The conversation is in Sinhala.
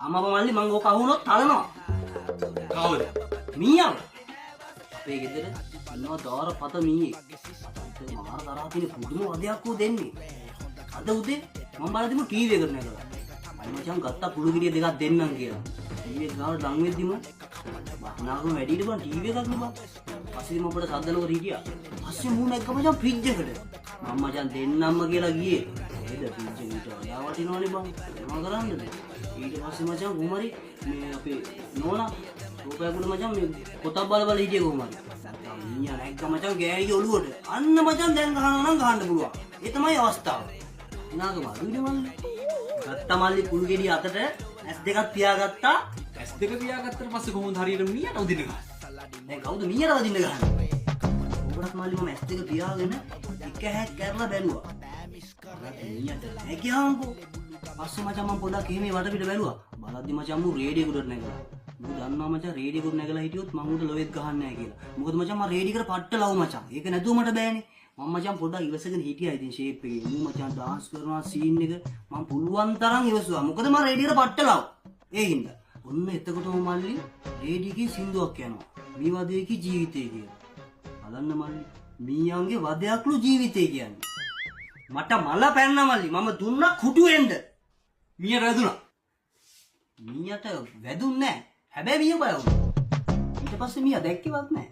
අම්මා මල්ලි මං ඕක අහුනොත් තලනවා. කවුද? මීයව. අපේ ගෙදර ඉන්නවා දාර පත මීයෙක්. අත මාර තරහා තියෙන පුදුම වදයක් ඌ දෙන්නේ. අද උදේ මං බලද්දිම ටීවී එකට නැගලා. මම මචං ගත්තා කුළු ගෙඩිය දෙකක් දෙන්නම් කියලා. ටීවී එක ගාවට ලං වෙද්දිම වටිනාකම වැඩි ඊට බං ටීවී එකක් නේ බං. පස්සේ මම පොඩ සද්ද නොකර හිටියා. පස්සේ මූ නැග්ග මචං ෆ්‍රිජ් එකට. මම මචං දෙන්නම්ම කියලා ගියේ. කොහෙද ෆ්‍රිජ් එක ඊට වඩා වටිනවනේ බං. මොනවා කරන්නද? ඊට පස්සේ මචං කොහොම හරි මේ අපේ නෝනා රූපයක් උඩ මචං මේ පොතක් බල බල හිටියේ කොහොම හරි. මීයා නැග්ග මචං ගෑණිගේ ඔළුවට. අන්න මචං දැන් ගහනවා නම් ගහන්න පුළුවන්. ඒ තමයි අවස්ථාව. වටිනාකම අඩුයිනේ මල්ලි. ගත්තා මල්ලි කුළු ගෙඩිය අතට ඇස් දෙකක් පියාගත්තා. ඇස් දෙක පියාගත්තට පස්සේ කොහොමද හරියට මීයට උදින්න ගහන්නේ? දැන් කවුද මීයට වදින්න ගහන්නේ? ඕකටත් මල්ලි මම ඇස් දෙක පියාගෙන එක හැක් කරලා බැලුවා. මීයට නෑ කියහන්කෝ. පස්සේ මචං මම පොඩ්ඩක් එහෙම වටපිට බැලුවා. බලද්දි මචං මූ රේඩියෝ එකට නැගලා. මූ දන්නවා මචං රේඩියෝ එකට නැගලා හිටියොත් මං ඌට ලොවෙත් ගහන්නේ නෑ කියලා. මොකද මචං මං රේඩියෝ එකට පට්ට ලව් මචං. ඒක නැතුව මට බෑනේ. මං මචං පොඩ්ඩක් ඉවසගෙන හිටියා ඉතින් ෂේප් එකේ. මූ මචං ඩාන්ස් කරනවා සීන් එක මං පුළුවන් තරම් ඉවසුවා. මොකද මං රේඩියෝ එකට පට්ට ලව්. ඒ හින්දා. ඔන්න එතකොටම මල්ලි රේඩියෝ එකේ සින්දුවක් යනවා. මී වදයකි ජීවිතේ කියලා. බලන්න මල්ලි මීයන්ගේ වදයක්ලු ජීවිතේ කියන්නේ. මට මල පැන්න මල්ලි මම දුන්නා කුඩු වෙන්න. මීයට වැදුනා. මීයට වැදුන්නේ නෑ. හැබැයි මීය බය වුණා. ඊට පස්සේ මීයා දැක්කේවත් නෑ.